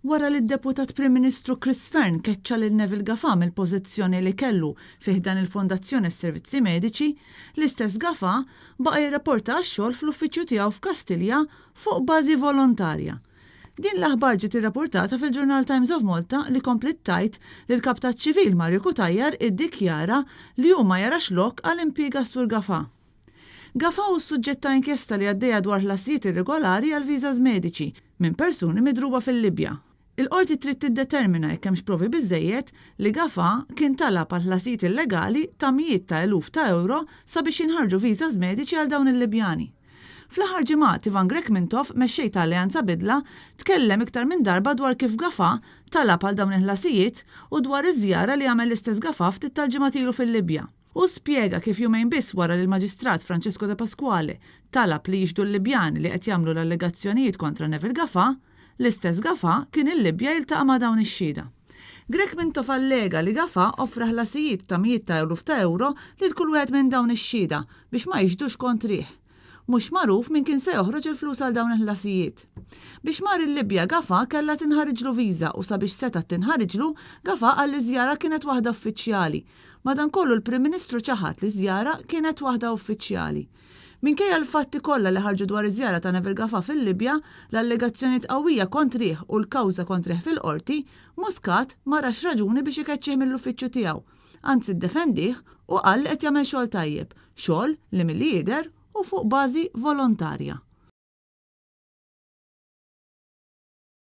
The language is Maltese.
Wara li d-Deputat Prim Ministru Chris Fearne keċċa lil Neville Gafà mill-pożizzjoni li kellu fi ħdan il-Fondazzjoni għas-Servizzi Mediċi, l-istess Gafà baqa' jirrapporta għax-xogħol fl-uffiċċju tiegħu f'Kastilja fuq bażi volontarja. Din l-aħbar ġiet irrapportata fil-ġurnal Times of Malta li kompliet tgħid li l-Kap taċ-Ċivil Mario Cutajar iddikjara li hu ma jarax lok għal impieg għas-Sur Gafà. Gafà hu s-suġġett ta' inkjesta li għaddejja dwar ħlasijiet irregolari għal visas mediċi minn persuni midruba fil-Libja. Il-Qorti trid tiddetermina jekk hemmx provi biżżejjed li Gafà kien talab għal ħlasijiet illegali ta' mijiet ta' eluf ta' ewro sabiex jinħarġu visas mediċi għal dawn il-Libjani. Fl-aħħar ġimgħat, Ivan Grech Mintoff, mexxej ta' Alleanza Bidla, tkellem iktar minn darba dwar kif Gafà talab għal dawn il-ħlasijiet u dwar iż-żjara li għamel l-istess Gafà ftit tal-ġimgħat ilu fil-Libja. Hu spjega kif jumejn biss wara li l-Maġistrat Francesco Depasquale talab li jixhdu l-Libjani li qed jagħmlu l-allegazzjonijiet kontra Neville Gafà, l-istess Gafà kien il-Libja jiltaqa' ma' dawn ix-xhieda. Grech Mintoff allega li Gafà offra ħlasijiet ta' mijiet ta' eluf ta' ewro lil kull wieħed minn dawn ix-xhieda biex ma jixhdux kontrih. Mhux magħruf min kien se joħroġ il-flus għal dawn il-ħlasijiet. Biex mar il-Libja Gafà kellha tinħariġlu viża u sabiex setgħet tinħariġlu, Gafà qal li ż-żjara kienet waħda uffiċjali. Madankollu l-Prim Ministru ċaħad li ż-żjara kienet waħda uffiċjali. Minkejja l-fatti kollha li ħarġu dwar iż-żjara ta' Neville Gafà fil-Libja, l-allegazzjonijiet qawwija kontrih u l-kawża kontrih fil-Qorti, Muscat ma rax raġuni biex ikeċċih mill-uffiċċju tiegħu. Anzi ddefendih u qal li qed jagħmel xogħol tajjeb, xogħol li milli jidher hu fuq bażi volontarja.